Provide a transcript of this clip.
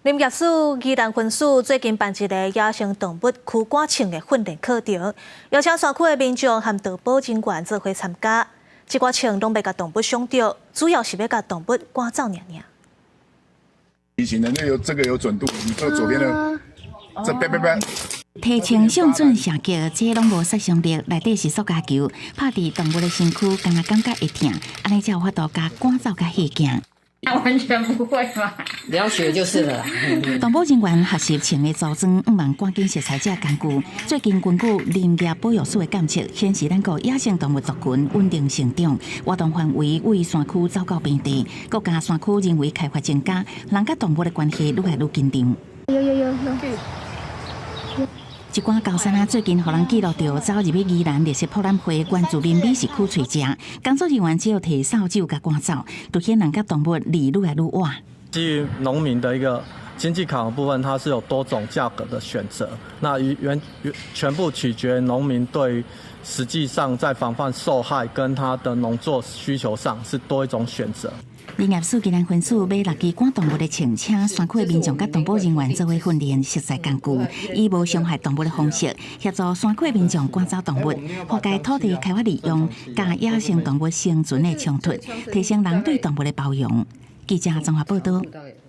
林業署宜蘭分署最近辦一个野生動物驅趕銃的訓練課程，邀請山區的民眾和動保人員做伙參加。這寡銃攏袂共動物傷著，主要是欲共動物趕走爾爾。以前的那有這個有準度，你這左邊的這別別別。提槍上準射擊，這攏無殺傷力，內底是塑膠球，拍佇動物的身軀，敢若感覺會疼，按呢才有法度共趕走共嚇驚。完全不會嘛？了解就是了。動保人員學習槍的組裝，向望趕緊熟悉這个工具。最近根據林業保育署的監測顯示，咱國野生動物族群穩定成長，活動範圍位山區走到平地，閣加山區人為開發增加，人佮動物的關係愈來愈緊張。有有有有。一寡高山仔最近予人記錄著走入去宜蘭綠色博覽會原住民美食區揣食，工作人員只有提掃帚共趕走，凸顯人佮動物離愈來愈遠。基於農民的一個經濟考量部分，它是有多種價格的選擇。那原全部取決農民對實際上在防範獸害跟他的農作需求上是多一種選擇。林業署宜蘭分署買六支趕動物的槍，請山區的民眾佮動保人員做伙訓練，熟悉工具，以無傷害動物的方式協助山區的民眾趕走動物，化解土地開發利用佮野生動物生存的衝突，提升人對動物的包容。記者綜合報道。